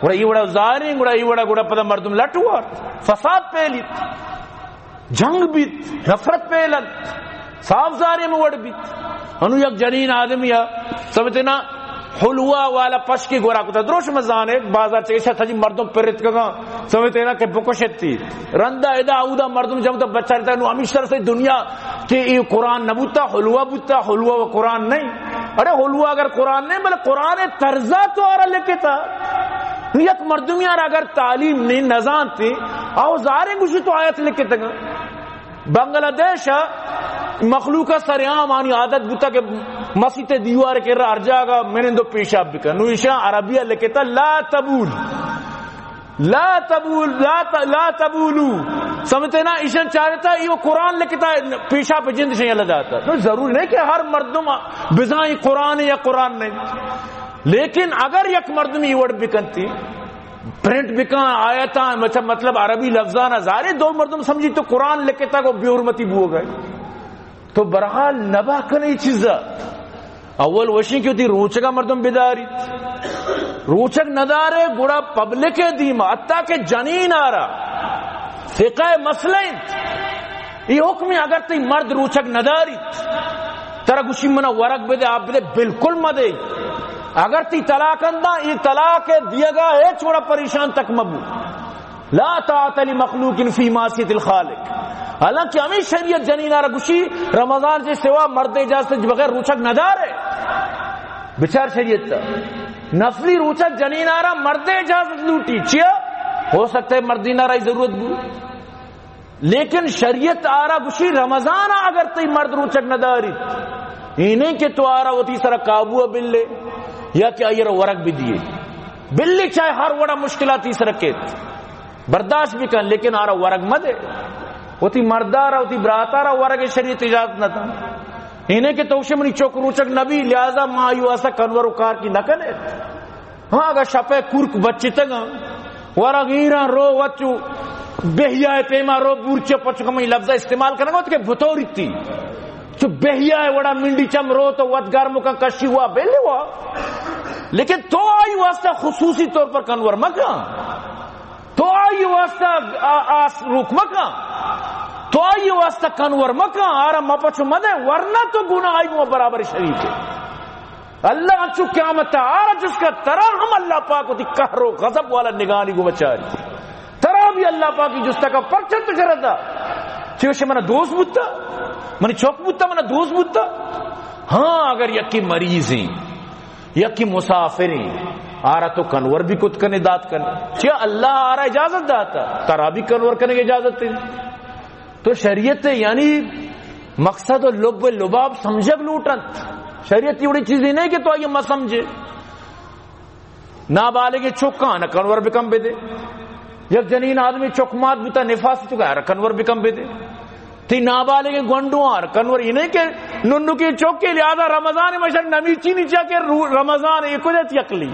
گڑا یہ وڑا ظاہریں، گڑا یہ وڑا، گڑا پدا مردم لٹ ہوا، فساد پھیلیت۔ جنگ بیت، نفرت پیلن، صاف زارے میں وڑ بیت۔ انو یک جنین آدمی آ، سمجھتے نا، حلوہ والا پشکی گورا کتا، دروش مزانے، بازار چکے شاہ تجی مردم پرت کگا، سمجھتے نا کہ بکشتی۔ رندا ادا اودا مردم جمع تا بچارتا، نو ہمیش طرح سے دنیا کہ یہ قرآن نہ بوتا، حلوہ بوتا، حلوہ و قرآن نہیں۔ ارے حلوہ اگر قرآن نہیں، بلے قرآن طرزہ تو آرا لکھتا۔ یک مردمی آرا اگر تعلیم نہیں، نزانتے، آو زارے گوشی تو آیت لکھتگا۔ بنگلہ دیش ء مخلوق ء سر عام آنی عادت بوتا کہ مسیت ء دیوار ء کرا ہر جاگہ منند و پیشاب بکن۔ نو ایشاں عربی ء لکھتا لا تبول، لا تبول، لا ت-، لا تبولو۔ سمجھتے نا؟ ایشاں چارتا ایو قرآن لکھتا، پیشاب پہ جند شے اللہ داتا۔ نو ضرور نہیں کہ ہر مردم بزاں قرآن یا قرآن نہیں، لیکن اگر یک مردم یہ وڑ بکنتی، پرنٹ بکن آیتاں، مطلب، مطلب عربی لفظاں ظاہر ہے دو مردم سمجھی تو قرآن لکھتا کو بے حرمتی بو گئے۔ تو برحال نبا کنے چیزا۔ اول وشیں کہ وتی روچگا مردم بداریت۔ روچگ ندارے گڑا پبلک دیما، حتی کہ جنین آرا فقہ مسئلہ انت۔ یہ حکم اگر تی مرد روچگ نداریت، ترا گوشی منا ورگ بدے، آپ بدے، بالکل مدے۔ اگر تی طلاق اندا، یہ طلاق دیگا ہچ وڑا پریشان تک مبو۔ لا طاعت لمخلوق فی معصیت الخالق۔ حالانکہ ہمیں شریعت جنین آرا گوشی رمضان سے سوا مرد اجازت بغیر روچگ ندارے۔ بچار شریعت تا نفلی روچگ جنین آرا مرد اجازت لوٹی۔ چیا؟ ہو سکتا ہے مردین آرا ای ضرورت بو۔ لیکن شریعت آرا گوشی رمضان ء اگر تئی مرد روچگ نہ داریت، اے نہ کہ تو آرا وتی سرا قابو ء بلے یا کہ آئی ء را ورگ بدیے۔ بلے چاہے ہر وڑا مشکلاتی سرا کیت، برداشت بکن، لیکن آرا ورگ مدے۔ وتی مردا را، وتی براتا را ورگ شریعت اجازت نہ دنت۔ اے نہ کہ تو گوشے منی چک روچگ نبی، لہذا ما آئی واسطہ کنور و کار کی نہ کنے۔ ہاں، اگاں شپ ء کرک بچتگاں، ورگ ایراں رو وت چو بہیا ء پیما رو بورچ ء پچ کمئی لفظ ء استعمال کنگ ات کہ بطوریتی۔ چو بہیا ءِ وڑا منڈی چم رو تو وت گرم کن، کشی وا بلے وا۔ لیکن تو آئی واسطہ خصوصی طور پر کنور مکن، تو آئی واسطہ آ-، آس روک مکن، تو آئی واسطہ کنور مکن، آرا مپچ مدے، ورنہ تو گناہ آئی گوں برابر شریک ہے۔ اللہ انچو قیامت ءَ آرا جست کا، ترا ہم اللہ پاک وتی قہر و غضب والا نگاہانی گوں بچاری۔ ترا بھی اللہ پاک ءَ جست کا، پرچہ تو شرط دا؟ چوشے منا دوست بوتا، منی چوک بوتا، منا دوست بوتا۔ ہاں، اگر یکی مریض ہیں، یکی مسافر ہیں، آرا تو کنور بھی کت کنے، دات کنے۔ چیا اللہ آرا اجازت داتا، ترا بھی کنور کنے اجازت ہے۔ تو شریعت ءِ یعنی مقصد و لب و لباب سمجھگ لوٹنت۔ شریعت ایوڑی چیزی نہیں کہ تو آئی مہ سمجھے۔ نابالغیں چکاں نہ کنور بکن بدے۔ یک جنین آدمی چک مات بوتا، نفاس تو گار کنور بکن بدے۔ تی نابالغیں گونڈواں کنور، یہ نہیں کہ ننکی چوکے، لہذا رمضان مشر نمی چینی چا کہ رو-، رمضان ایک وجہ تی عقلی۔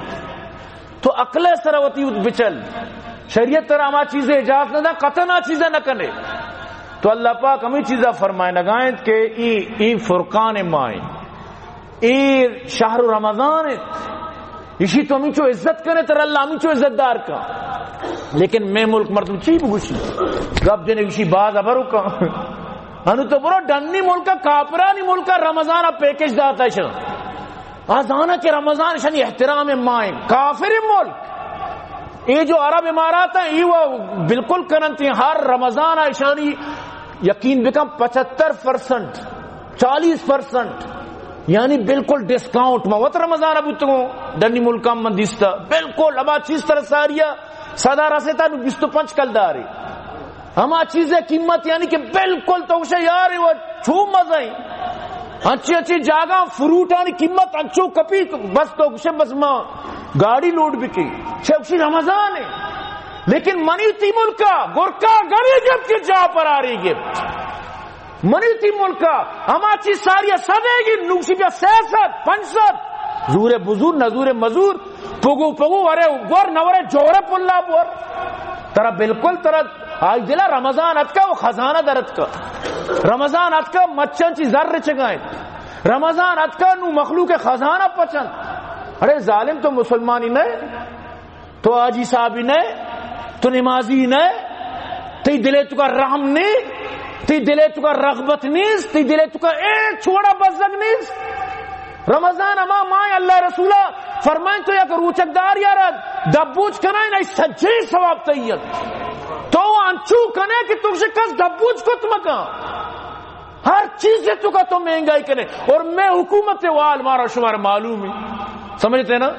تو عقل سر وتی ات بچل۔ شریعت ترا ہما چیزیں اجازت نہ دا، قطعاً آ چیزیں نہ کنے۔ تو اللہ پاک ہمیں چیزا فرمائے نگائیں کہ ای، ای فرقان ماہ ایں، ای شہر رمضان ایں، اشی تو ہمیں چو عزت کنے، تر اللہ ہمیں چو عزت دار کا۔ لیکن میں ملک مردم چی بگوشی؟ گپ جنے گوشی باز ابرو کا۔ انو تو برو ڈنی ملک کافرانی ملک رمضان پیکج داتا شن۔ آ زانا کہ رمضان شانی احترام ماہ ایں۔ کافر ملک، اے جو عرب امارات ہیں، ای وہ بالکل کننتی، ہر رمضان اشانی یقین بکن پچہتر پرسنٹ، چالیس پرسنٹ، یعنی بالکل ڈسکاؤنٹ۔ ما وت رمضان بوتگوں، ڈنی ملکاں من دیستا، بالکل ہما چیز تر ساریا سدا رسیتا نو بیست و پنچ کلدارے۔ ہما چیزے قیمت یعنی کہ بالکل تو گوشے یار وہ چو مزہ ایں۔ انچی انچی جاگہ فروٹانی قیمت انچو کپی، بس تو گوشے بس ما گاڑی لوڈ بکی۔ چہ گوشی رمضان ایں۔ لیکن منی تی ملکا گرکا گری گپت کہ جا پراری گپت۔ منی تی ملکا ہما چیز ساری سدے گی، نوشی بیا سہ سد، پنچ سد۔ زور بزور، نزور مزور، پگو پگو، ورے گور، نہ ورے جورے پلا بور۔ ترا بالکل ترا آئی دلا رمضان اتکا و خزانہ در اتکا۔ رمضان اتکا مچان چی زر چگائیں۔ رمضان اتکا نو مخلوق خزانہ پچن۔ اڑے ظالم، تو مسلمانی نہ؟ تو حاجی صاحبی نہ، تو نمازی نہ، تئی دلے توکا رحم نی، تئی دلے توکا رغبت نیست، تئی دلے توکا اے چھوڑا بزگ نیست۔ رمضان ہما ماہ اللہ رسولا فرمائیں تو یک روچک دار یارا دبوچ کنائیں، نہ سجے ثواب تئی انت۔ تو انچو کنے کہ تو کس دبوچ کت مکن۔ ہر چیز توکا تو مہنگائی کنے۔ اور میں حکومت وال مارا شمار معلوم ہے۔ سمجھتے نا؟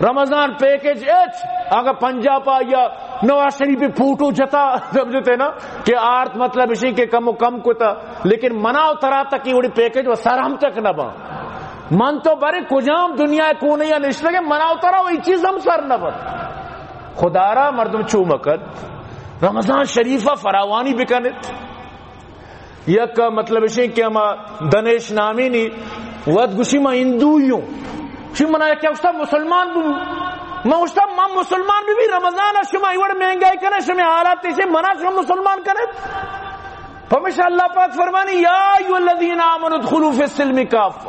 رمضان پیکج ایچ، اگر پنجاب آیا نواز شریف فوٹو جتا، سمجھتے نا؟ کہ آرت مطلب اسی کہ کم و کم کتا، لیکن منا و ترا تکی وڑی پیکج و سر ہم تک نہ با۔ من تو برے کجام دنیا کونے یا نشتگے، منا و ترا وہی چیز ہم سر نہ با۔ خدا را مردم چو مکت، رمضان شریفا فراوانی بکنت۔ یک مطلب اش کہ ہما دنیش نامی نی وت گوشی ما ہندوئی ہوں۔ چی منا یک استاد مسلمان بو۔ ما استاد ما مسلمان بی بی رمضان شما ایوڑ مہنگائی کنا، شما حالات ایشے منا شما مسلمان کرت۔ پمیشا اللہ پاک فرمانی، یا ایھا الذین آمنوا ادخلوا فی السلم کافہ۔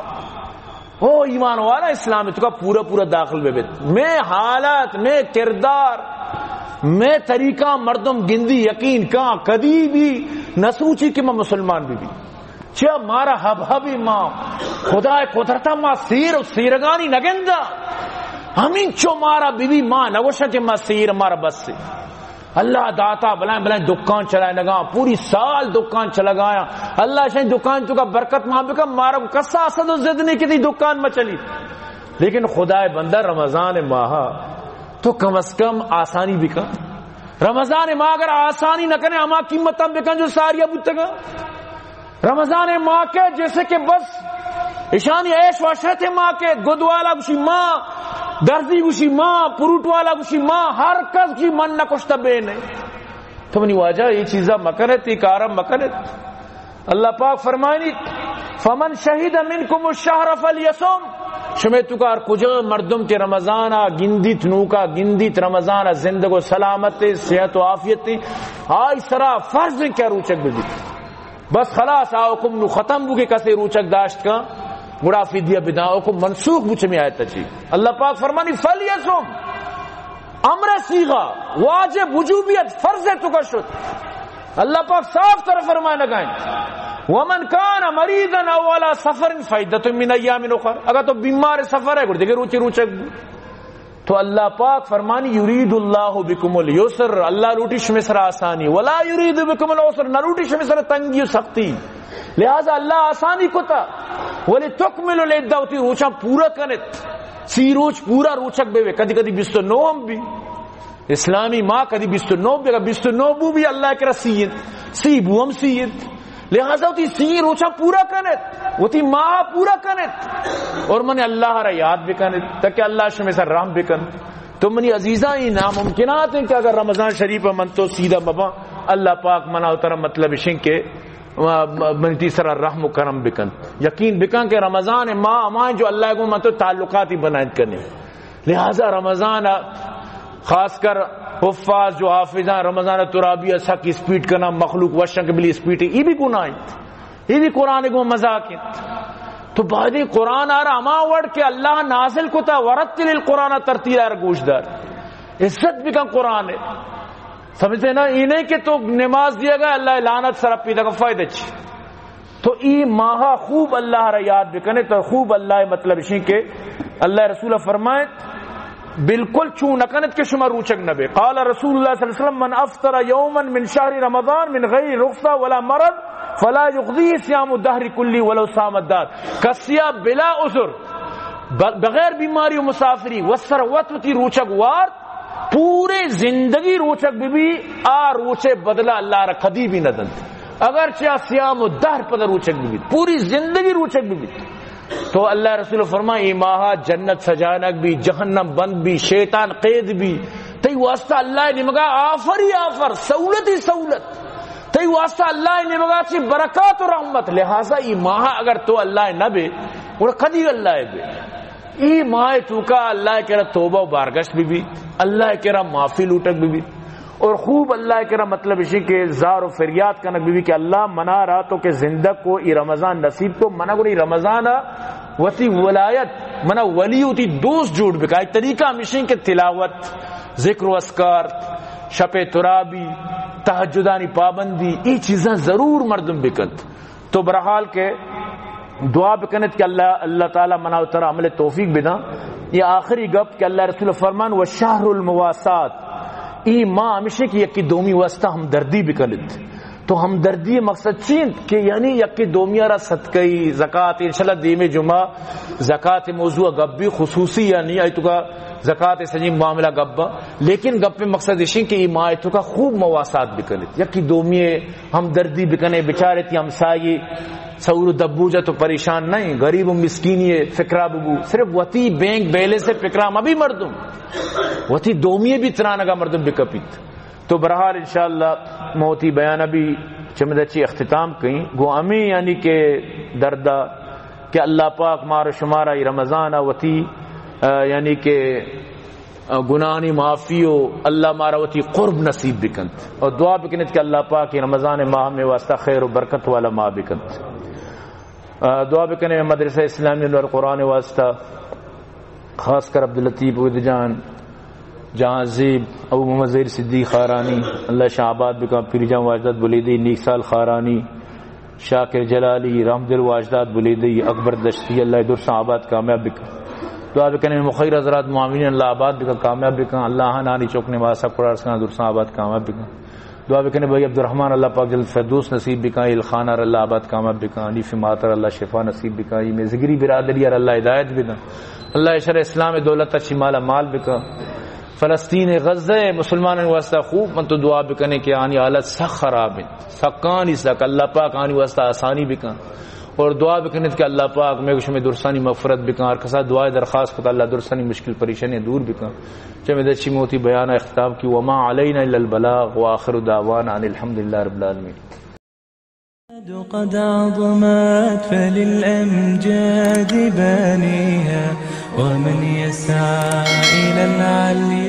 او ایمان والا، اسلام توکا پورا پورا داخل بہ بیت۔ میں حالات، میں کردار، میں طریقہ مردم گندی یقین کاں، کدی بھی نہ سوچی کہ میں مسلمان بہ بی۔ چیا مارا ہب ہبی ما خدا قدرتا ما سیر و سیرگانی نگندا۔ ہمینچو مارا بہ بی ما نگوشا کہ ما سیر مارا بس۔ اللہ داتا بلائیں بلائیں دکان چلائے نگا، پوری سال دکان چلگایا۔ اللہ شاہ دکان توکا برکت مان بکا، مارا کسا حسد و ضد نہیں کہ تی دکان ما چلی۔ لیکن خدائے بندہ رمضان ماہ تو کم از کم آسانی بکن۔ رمضان ماہ اگر آسانی نہ کنے، ہما قیمت ہم بکن جو ساریا بوتگا۔ رمضان ماہ کے جیسے کہ بس اشانی عیش و عشرت ماہ کے، گد والا گوشی ماں، درزی گوشی ماں، پروٹ والا گوشی ماں، ہر کس گوشی من نہ کشتا بے نے۔ تو منی واجہ یہ چیزا مکنت، یہ کارا مکنت۔ اللہ پاک فرمائنی، فمن شہد منکم الشہر فلیصم۔ شمے توکا ہر کجا مردم کہ رمضان آ گندیت، نوکا گندیت، رمضان آ زندگ و سلامت، صحت و عافیت، آئی سرا فرض کہ روچک ببیت۔ بس خلاص، آ حکم نو ختم بو کہ کسے روچگ داشت کن، گڑا فدیہ بداں، حکم منسوخ بو چمی آیت چی۔ اللہ پاک فرمانی، فلیصم، امر صیغہ، واجب، وجوبیت، فرض ہے تو کا شد۔ اللہ پاک صاف طرح فرمائے لگائیں، ومن کان مریضا او علی سفر فعدۃ من ایام اخر۔ اگر تو بیمار سفر ہے، گڑ دیگه روچے روچگ بو۔ تو اللہ پاک فرمانی، یرید اللہ بکم الیسر، اللہ لوٹی شمے سر آسانی، ولا یرید بکم العسر، نہ لوٹی شمے سر تنگی و سختی۔ لہذا اللہ آسانی کتا، ولتکملوا العدۃ، وتی روچاں پورا کنت، سی روچ پورا روچک بے، کدی کدی بیست و نو ہم بی۔ اسلامی ماہ کدی بیست و نو بی، اگر بیست و نو بو بی اللہ کرا سی انت، سی بو ہم سی انت۔ لہذا وتی سی روچاں پورا کنت، وتی ماہ پورا کنت، اور من اللہ را یاد بکنت، تاکہ اللہ شمے سر رحم بکن۔ تو منی عزیزاں، یہ ناممکنات ہیں کہ اگر رمضان شریف من تو سیدھا مباں، اللہ پاک منا و ترا مطلب اشیں کہ منی تئی سرا رحم و کرم بکن۔ یقین بکن کہ رمضان ماہ ہمائیں جو اللہ گوں من تو تعلقاتی بنائیں کنے۔ لہذا رمضان ء خاص کر حفاظ جو حافظاں رمضان ء ترابی ء سک اسپیڈ کناں، مخلوق وشاں کہ بلی اسپیڈ، ای بھی گناہ انت، ای بھی قرآن گوں مذاق انت۔ تو باید قرآن آرا ہما وڑ کہ اللہ نازل کتا، ورتل القرآن ترتیلا، آرا گوش دار، عزت بکن قرآن ء۔ سمجھتے نا؟ ای نہیں کہ تو نماز دیا گا، اللہ لعنت سر پیدا کا فائدہ چی؟ تو ای ماہا خوب اللہ را یاد بکنت، تو خوب اللہ، مطلب اشیں کہ اللہ رسول فرمائت، بالکل چون نکنت کہ شما روچگ نبے۔ قال رسول اللہ صلی اللہ علیہ وسلم، من افطر یوما من شهر رمضان من غیر رخصة ولا مرض فلا یقضیه صیام الدهر کلی ولو صام الدهر۔ کسیا بلا عذر، ب-، بغیر بیماری و مسافری، و سر وت وتی روچگ وارت، پورے زندگی روچگ بہ بی، آ روچے بدلہ اللہ را کدی بھی نہ دنت۔ اگرچہ آ صیام الدهر پدا روچگ بہ بیت، پوری زندگی روچگ بہ بیت۔ تو اللہ رسول فرمائے، اے ماہا جنت سجانگ بی، جہنم بند بی، شیطان قید بی۔ تئی واسطہ اللہ نیمگا آفر ہی آفر، سہولت ہی سہولت۔ تئی واسطہ اللہ نیمگا چی برکات و رحمت۔ لہذا اے ماہا اگر تو اللہ نہ بے، گڑا کدی اللہ بے؟ ای ماہ توکا اللہ کرا توبہ و بارگشت بہ بیت، اللہ کرا معافی لوٹگ بہ بیت، اور خوب اللہ کرا، مطلب اشی کہ زار و فریاد کنگ بہ بیت کہ اللہ منا را تو کہ زندگ کو، ای رمضان نصیب کو، منا گڑا ای رمضان وتی ولایت، منا ولی وتی دوست جوڑ بکا۔ ای طریقہ ہمیشیں کہ تلاوت، ذکر و اذکار، شپ ترابی، تہجدانی پابندی، ای چیزاں ضرور مردم بکنت۔ تو برحال کہ دعا بکنت کہ اللہ، اللہ تعالی منا و ترا عمل توفیق بداں۔ یہ آخری گپ کہ اللہ رسول فرمان، و شهر المواساة، ای ماہ ہمیشہ کہ یکی دومی واسطہ ہمدردی بکنت۔ تو ہمدردی مقصد چی انت کہ یعنی یکی دومی را صدقہ، زکات، انشاءاللہ دیمے جمعہ زکات موضوع گپ بی، خصوصی یعنی آئی توکا زکات سجی معاملہ گپ با، لیکن گپ مقصد اشی کہ ای ماہ توکا خوب مواسات بکنت، یکی دومی ہمدردی بکنے، بچارے تی ہمسائی سور و دبوجہ تو پریشان نہیں، غریب و مسکینی فکرہ ببو، صرف وتی بینک بیلنس فکرہ مبی مردم، وتی دومی بھی ترانگا مردم بکپیت۔ تو برحال انشاءاللہ موتی بیانہ بھی چمدہ چی اختتام کئیں، گو ہمیں یعنی کہ دردہ کہ اللہ پاک مار و شمارا ای رمضان وتی، آ، یعنی کہ گناہانی معافی و اللہ مارا وتی قرب نصیب بکنت، اور دعا بکنت کہ اللہ پاک رمضان ماہ میں واسطہ خیر و برکت والا ماہ بکنت۔ آ، دعا بکنے مدرسہ اسلامی انوار قرآن واسطہ، خاص کر عبداللطیف عبید جان، جہانزیب، ابو محمد ظہیر صدیق خارانی، اللہ شاہ آباد بکن، پیر جان واجداد بلیدی، نیک سال خارانی، شاکر جلالی، رحمدل واجداد بلیدی، اکبر دشتی، اللہ درساں آباد کامیاب بکن۔ دعا بکنیں مخیر حضرات معاونین اللہ آباد بکن، کامیاب بکن۔ اللہ ہنانی چوک نماسا کڑار سنا درساں آباد کامیاب بکن۔ دعا بکنیں بھائی عبدالرحمن اللہ پاک جنت فردوس نصیب بکن، الخانہ اللہ آباد کامیاب بکن، حنیف ماتر اللہ شفا نصیب بکن، یہ میزگری برادری اللہ ہدایت بدن۔ اللہ شر اسلام دولت اچھی مالا مال بکن۔ فلسطین غزہ مسلمانان واسطہ خوب من تو دعا بکنے کہ آنی حالت سخت خراب ہیں۔ سکانی سک، اللہ پاک آنی واسطہ آسانی بکن۔ اور دعا بکنیت کہ اللہ پاک میں شمے درسانی مغفرت بکن۔ ہر کسا دعائے درخواست کتا، اللہ درسانی مشکل پریشانی دور بکن۔ چمے دچی موتی بیان اختتام کی، وما علینا الا البلاغ، وآخر دعوانا ان الحمد للہ رب العالمین۔ قد عظمت فللأمجاد بانيها، ومن يسعى إلى العلي